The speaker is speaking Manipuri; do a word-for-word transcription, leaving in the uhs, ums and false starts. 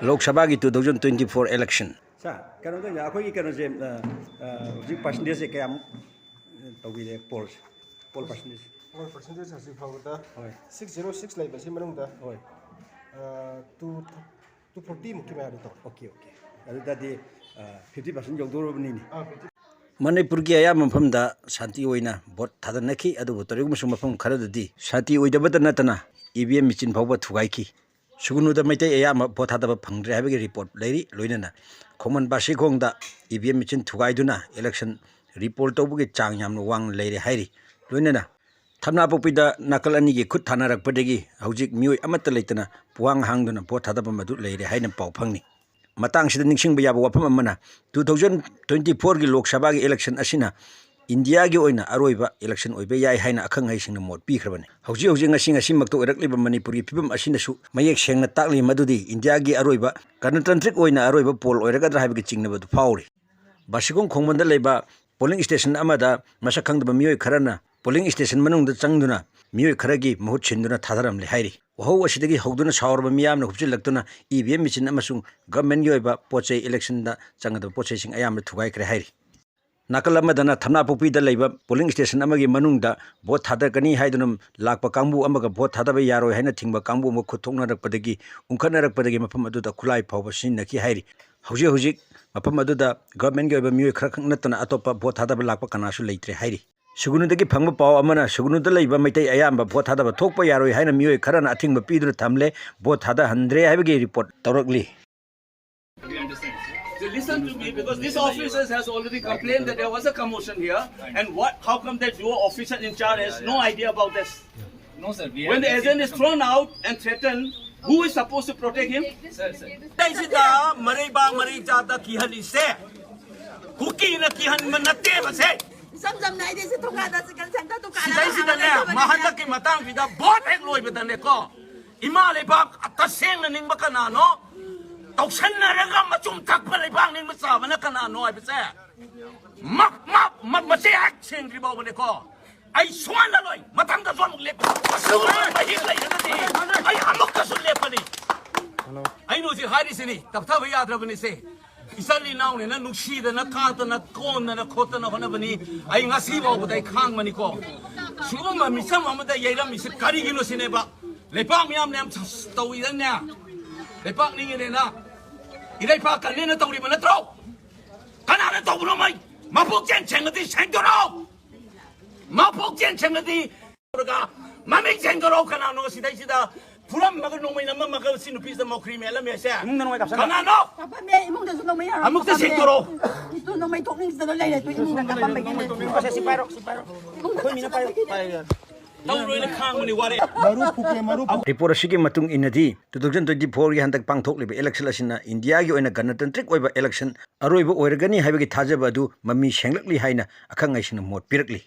ꯂꯣꯛ ꯁꯚꯥꯒꯤ two thousand twenty four election꯫ ꯁꯥꯔ, ꯀꯩꯅꯣ ꯇꯧꯔꯤꯁꯦ, ꯑꯩꯈꯣꯏꯒꯤ ꯀꯩꯅꯣꯁꯦ, ꯑ, ꯑ, ꯍꯧꯖꯤꯛ percentageꯁꯦ ꯀꯌꯥꯃꯨꯛ, ꯑ, ꯇꯧꯕꯤꯔꯦ? Pollꯁꯦ, poll percentage? Poll percentage ꯍꯧꯖꯤꯛ ꯐꯥꯎꯕꯗ ꯍꯣꯏ꯫ Six zero six ꯂꯩꯕꯁꯤ ꯃꯅꯨꯡꯗ, ꯍꯣꯏ꯫ ꯑ, two, two forty ꯃꯨꯛꯀꯤ ꯃꯌꯥꯗꯤ ꯇꯧꯔꯦ꯫ Okay, okay꯫ ꯑꯗꯨ ꯇꯥꯔꯗꯤ, ꯑ, fifty percent ꯌꯧꯗꯧꯔꯕꯅꯤꯅꯦ꯫ ꯑꯥ, fifty꯫ ꯃꯅꯤꯄꯨꯔꯒꯤ ꯑꯌꯥꯝꯕ ꯃꯐꯝꯗ ꯁꯥꯟꯇꯤ ꯑꯣꯏꯅ ꯚꯣꯠ ꯊꯥꯗꯅꯈꯤ, ꯑꯗꯨꯕꯨ ꯇꯧꯔꯤꯒꯨꯝꯕꯁꯨ ꯃꯐꯝ ꯈꯔꯗꯗꯤ ꯁꯥꯟꯇꯤ ꯑꯣꯏꯗꯕꯇ ꯅꯠꯇꯅ E V M machine ꯐꯥꯎꯕ ꯊꯨꯒꯥꯏꯈꯤ꯫ ꯁꯨꯒꯅꯨꯗ ꯃꯩꯇꯩ ꯑꯌꯥꯝꯕ ꯚꯣꯠ ꯊꯥꯗꯕ ꯐꯪꯗ꯭ꯔꯦ ꯍꯥꯏꯕꯒꯤ report ꯂꯩꯔꯤ꯫ ꯂꯣꯏꯅꯅ ꯈꯣꯡꯃꯟ ꯕꯥꯁꯤꯈꯣꯡꯗ E V M machine ꯊꯨꯒꯥꯏꯗꯨꯅ election repoll ꯇꯧꯕꯒꯤ ꯆꯥꯡ ꯌꯥꯝꯅ ꯋꯥꯡꯅ ꯂꯩꯔꯦ ꯍꯥꯏꯔꯤ꯫ ꯂꯣꯏꯅꯅ ꯊꯝꯅꯥꯄꯣꯛꯄꯤꯗ ꯅꯥꯀꯜ ꯑꯅꯤꯒꯤ ꯈꯨꯠ ꯊꯥꯅꯔꯛꯄꯗꯒꯤ ꯍꯧꯖꯤꯛ ꯃꯤꯑꯣꯏ ꯑꯃꯠꯇ ꯂꯩꯇꯅ ꯄꯨꯋꯥꯡ ꯍꯥꯡꯗꯨꯅ ꯚꯣꯠ ꯊꯥꯗꯐꯝ ꯑꯗꯨ ꯂꯩꯔꯦ ꯍꯥꯏꯅ ꯄꯥꯎ ꯐꯪꯂꯤ꯫ ꯃꯇꯥꯡꯁꯤꯗ ꯅꯤꯡꯁꯤꯡꯕ ꯌꯥꯕ ꯋꯥꯐꯝ ꯑꯃꯅ, two thousand twenty fourꯒꯤ ꯂꯣꯛ ꯁꯚꯥꯒꯤ election ꯑꯁꯤꯅ ꯏꯟꯗꯤꯌꯥꯒꯤ ꯑꯣꯏꯅ ꯑꯔꯣꯏꯕ election ꯑꯣꯏꯕ ꯌꯥꯏ ꯍꯥꯏꯅ ꯑꯈꯪ ꯑꯍꯩꯁꯤꯡꯅ ꯃꯣꯠ ꯄꯤꯈ꯭ꯔꯕꯅꯤ꯫ ꯍꯧꯖꯤꯛ ꯍꯧꯖꯤꯛ ꯉꯁꯤ ꯉꯁꯤꯃꯛꯇ ꯑꯣꯏꯔꯛꯂꯤꯕ ꯃꯅꯤꯄꯨꯔꯒꯤ ꯐꯤꯕꯝ ꯑꯁꯤꯅꯁꯨ ꯃꯌꯦꯛ ꯁꯦꯡꯅ ꯇꯥꯛꯂꯤ ꯃꯗꯨꯗꯤ ꯏꯟꯗꯤꯌꯥꯒꯤ ꯑꯔꯣꯏꯕ, ꯒꯅꯇꯟꯇ꯭ꯔꯤꯛ ꯑꯣꯏꯅ ꯑꯔꯣꯏꯕ poll ꯑꯣꯏꯔꯒꯗ꯭ꯔꯥ ꯍꯥꯏꯕꯒꯤ ꯆꯤꯡꯅꯕ ꯑꯗꯨ ꯐꯥꯎꯔꯤ꯫ ꯕꯥꯁꯤꯈꯣꯡ ꯈꯣꯡꯕꯟꯗ ꯂꯩꯕ polling station ꯑꯃꯗ ꯃꯁꯛ ꯈꯪꯗꯕ ꯃꯤꯑꯣꯏ ꯈꯔꯅ polling station ꯃꯅꯨꯡꯗ ꯆꯪꯗꯨꯅ ꯃꯤꯑꯣꯏ ꯈꯔꯒꯤ ꯃꯍꯨꯠ ꯁꯤꯟꯗꯨꯅ ꯊꯥꯗꯔꯝꯂꯦ ꯍꯥꯏꯔꯤ꯫ ꯋꯥꯍꯧ ꯑꯁꯤꯗꯒꯤ ꯍꯧꯗꯨꯅ ꯁꯥꯎꯔꯕ ꯃꯤꯌꯥꯝꯅ ꯍꯨꯞꯆꯤꯜꯂꯛꯇꯨꯅ E V M machine ꯑꯃꯁꯨꯡ governmentꯀꯤ ꯑꯣꯏꯕ ꯄꯣꯠ ꯆꯩ, electionꯗ ꯆꯪꯒꯗꯕ ꯄꯣꯠ ꯆꯩꯁꯤꯡ ꯑꯌꯥꯝꯕ ꯊꯨꯒꯥꯏꯈ꯭ꯔꯦ ꯍꯥꯏꯔꯤ꯫ ꯅꯥꯀꯜ ꯑꯃꯗꯅ ꯊꯝꯅꯥꯄꯣꯛꯄꯤꯗ ꯂꯩꯕ polling station ꯑꯃꯒꯤ ꯃꯅꯨꯡꯗ ꯚꯣꯠ ꯊꯥꯗꯔꯛꯀꯅꯤ ꯍꯥꯏꯗꯨꯅ ꯂꯥꯛꯄ ꯀꯥꯡꯕꯨ ꯑꯃꯒ ꯚꯣꯠ ꯊꯥꯗꯕ ꯌꯥꯔꯣꯏ ꯍꯥꯏꯅ ꯊꯤꯡꯕ ꯀꯥꯡꯕꯨ ꯑꯃ ꯈꯨꯠ ꯊꯣꯛꯅꯔꯛꯄꯗꯒꯤ, ꯎꯪꯈꯠꯅꯔꯛꯄꯗꯒꯤ ꯃꯐꯝ ꯑꯗꯨꯗ ꯈꯨꯠꯂꯥꯏ ꯐꯥꯎꯕ ꯁꯤꯖꯤꯟꯅꯈꯤ ꯍꯥꯏꯔꯤ꯫ ꯍꯧꯖꯤꯛ ꯍꯧꯖꯤꯛ ꯃꯐꯝ ꯑꯗꯨꯗ governmentꯀꯤ ꯑꯣꯏꯕ ꯃꯤꯑꯣꯏ ꯈꯔꯈꯛ ꯅꯠꯇꯅ ꯑꯇꯣꯞꯄ ꯚꯣꯠ ꯊꯥꯗꯕ ꯂꯥꯛꯄ ꯀꯅꯥꯁꯨ ꯂꯩꯇ꯭ꯔꯦ ꯍꯥꯏꯔꯤ꯫ ꯁꯨꯒꯅꯨꯗꯒꯤ ꯐꯪꯕ ꯄꯥꯎ ꯑꯃꯅ, ꯁꯨꯒꯅꯨꯗ ꯂꯩꯕ ꯃꯩꯇꯩ ꯑꯌꯥꯝꯕ ꯚꯣꯠ ꯊꯥꯗꯕ ꯊꯣꯛꯄ ꯌꯥꯔꯣꯏ ꯍꯥꯏꯅ ꯃꯤꯑꯣꯏ ꯈꯔꯅ ꯑꯊꯤꯡꯕ ꯄꯤꯗꯨꯅ ꯊꯝꯂꯦ, ꯚꯣꯠ ꯊꯥꯗꯍꯟꯗ꯭ꯔꯦ ꯍꯥꯏꯕꯒꯤ report ꯇꯧꯔꯛꯂꯤ꯫ So listen to me, because this officers has already complained that there was a commotion here, and what, how come that your officer in charge has no idea about this? No, sir. When the agent is thrown out and threatened, who is supposed to protect him? Sir, sir. ꯁꯤꯗꯩꯁꯤꯗ ꯃꯔꯩꯕꯥꯛ ꯃꯔꯩ ꯆꯥꯗ ꯀꯤꯍꯜꯂꯤꯁꯦ ꯀꯨꯀꯤꯅ ꯀꯤꯍꯟꯕ ꯅꯠꯇꯦꯕꯁꯦ꯫ ꯏꯆꯝ ꯆꯝꯅ ꯑꯩꯗꯤ ꯁꯤ ꯊꯣꯡꯒꯥꯗ chicken centre ꯗꯨꯀꯥꯟ ꯑꯃ ꯁꯤꯗꯩꯁꯤꯗꯅꯦ, ꯍꯥꯡꯉꯒ ꯂꯩꯕꯅꯦ꯫ ꯃꯍꯟꯗꯛꯀꯤ ꯃꯇꯥꯡꯁꯤꯗ ꯚꯣꯠ ꯍꯦꯛ ꯂꯣꯏꯕꯗꯅꯦꯀꯣ, ꯏꯃꯥ ꯂꯩꯕꯥꯛ ꯇꯁꯦꯡꯅ ꯅꯤꯡꯕ ꯀꯅꯥꯅꯣ? ꯇꯧꯁꯟꯅꯔꯒ ꯃꯆꯨꯝ ꯊꯛꯄ ꯂꯩꯕꯥꯛ ꯅꯤꯡꯕ ꯆꯥꯕꯅ ꯀꯅꯥꯅꯣ ꯍꯥꯏꯕꯁꯦ ꯃꯛ, ꯃꯛ, ꯃꯛ, ꯃꯁꯦ ꯍꯦꯛ ꯁꯦꯡꯗ꯭ꯔꯤ ꯐꯥꯎꯕꯅꯦꯀꯣ, ꯑꯩ ꯁꯨꯡꯍꯜꯂꯔꯣꯏ꯫ ꯃꯊꯪꯗꯁꯨ ꯑꯃꯨꯛ ꯂꯦꯞꯄ꯫ ꯃꯍꯤꯛ ꯂꯩꯔꯒꯗꯤ ꯑꯩ ꯑꯃꯨꯛꯀꯁꯨ ꯂꯦꯞꯄꯅꯤ꯫ ꯑꯩꯅ ꯍꯧꯖꯤꯛ ꯍꯥꯏꯔꯤꯁꯤꯅꯤ, ꯇꯞꯊꯕ ꯌꯥꯗ꯭ꯔꯕꯅꯤꯁꯦ꯫ ꯏꯆꯜ ꯏꯅꯥꯎꯅꯦꯅ ꯅꯨꯡꯁꯤꯗꯅ ꯀꯥꯗꯅ ꯀꯣꯟꯗꯅ ꯈꯣꯠꯇꯅ ꯍꯣꯠꯅꯕꯅꯤ꯫ ꯑꯩ ꯉꯁꯤ ꯐꯥꯎꯕꯗ ꯑꯩ ꯈꯥꯡꯕꯅꯤꯀꯣ꯫ ꯁꯤꯒꯨꯝꯕ ꯃꯤꯆꯝ ꯑꯃꯗ ꯌꯩꯔꯝꯃꯤꯁꯤ ꯀꯔꯤꯒꯤꯅꯣ ꯁꯤꯅꯦꯕ꯫ ꯂꯩꯄꯥꯛ ꯃꯤꯌꯥꯝꯅ ꯌꯥꯝ ꯇꯧꯏꯗꯅꯦ, ꯂꯩꯄꯥꯛ ꯅꯤꯡꯉꯤꯅꯦꯅ ꯏꯔꯩꯄꯥꯛ ꯀꯜꯂꯦꯅ ꯇꯧꯔꯤꯕ ꯅꯠꯇ꯭ꯔꯣ? ꯀꯅꯥꯅ ꯇꯧꯕꯅꯣ? ꯃꯩ ꯃꯄꯣꯛꯆꯦꯟ ꯁꯦꯡꯉꯗꯤ ꯁꯦꯡꯗꯣꯔꯛꯑꯣ꯫ ꯃꯄꯣꯛꯆꯦꯟ ꯁꯦꯡꯉꯗꯤ ꯇꯧꯔꯒ ꯃꯃꯤꯡ ꯁꯦꯡꯗꯣꯔꯛꯑꯣ꯫ ꯀꯅꯥꯅꯣ ꯁꯤꯗꯩꯁꯤꯗ ꯐꯨꯔꯝꯃꯒ ꯅꯣꯡꯃꯩ ꯅꯝꯃꯝꯃꯒ ꯁꯤ ꯅꯨꯄꯤꯁꯤꯗ ꯃꯧꯈ꯭ꯔꯤ ꯃꯦꯜꯂꯝꯃꯦꯁꯦ? ꯏꯃꯨꯡꯗ ꯅꯣꯡꯃꯩ ꯀꯥꯞꯁꯟꯕ꯫ ꯀꯅꯥꯅꯣ? ꯀꯥꯞꯄꯝꯃꯦ, ꯏꯃꯨꯡꯗꯁꯨ ꯅꯣꯡꯃꯩ ꯌꯥꯎꯔꯝꯃꯦ, ꯑꯃꯨꯛꯇ ꯀꯥꯞꯄꯝꯃꯦ꯫ ꯁꯦꯡꯗꯣꯔꯛꯑꯣ꯫ ꯏꯇꯨ ꯅꯣꯡꯃꯩ ꯊꯣꯛꯅꯤꯡꯗꯅ ꯂꯩꯔꯦ, ꯇꯨ ꯏꯃꯨꯡꯗ ꯀꯥꯞꯄꯝꯕꯒꯤꯅꯦ꯫ ꯁꯤ ꯄꯥꯏꯔꯣ, ꯁꯤ ꯄꯥꯏꯔꯣ꯫ ꯏꯃꯨꯡꯗ ꯑꯩꯈꯣꯏ ꯃꯤꯅ ꯄꯥꯏꯔꯣ, ꯀꯥꯞꯄꯝꯕꯒꯤꯅꯦ꯫ ꯄꯥꯏꯔꯣ꯫ ꯇꯧꯔꯣꯏꯅ ꯈꯥꯡꯕꯅꯤ, ꯋꯥꯔꯦ꯫ ꯃꯔꯨ ꯐꯨꯀꯦ, ꯃꯔꯨ ꯐꯨ- ꯔꯤꯄꯣꯔꯠ ꯑꯁꯤꯒꯤ ꯃꯇꯨꯡ ꯏꯟꯅꯗꯤ, ꯇꯨ ꯊꯥꯎꯖꯟ ꯇ꯭ꯋꯦꯟꯇꯤ ꯐꯣꯔꯒꯤ ꯍꯟꯗꯛ ꯄꯥꯡꯊꯣꯛꯂꯤꯕ ꯏꯂꯦꯛꯁꯟ ꯑꯁꯤꯅ ꯏꯟꯗꯤꯌꯥꯒꯤ ꯑꯣꯏꯅ ꯒꯅꯇꯟꯇ꯭ꯔꯤꯛ ꯑꯣꯏꯕ ꯏꯂꯦꯛꯁꯟ ꯑꯔꯣꯏꯕ ꯑꯣꯏꯔꯒꯅꯤ ꯍꯥꯏꯕꯒꯤ ꯊꯥꯖꯕ ꯑꯗꯨ ꯃꯃꯤ ꯁꯦꯡꯂꯛꯂꯤ ꯍꯥꯏꯅ ꯑꯈꯪ ꯑꯍꯩꯁꯤꯡꯅ ꯃꯣꯠ ꯄꯤꯔꯛꯂꯤ꯫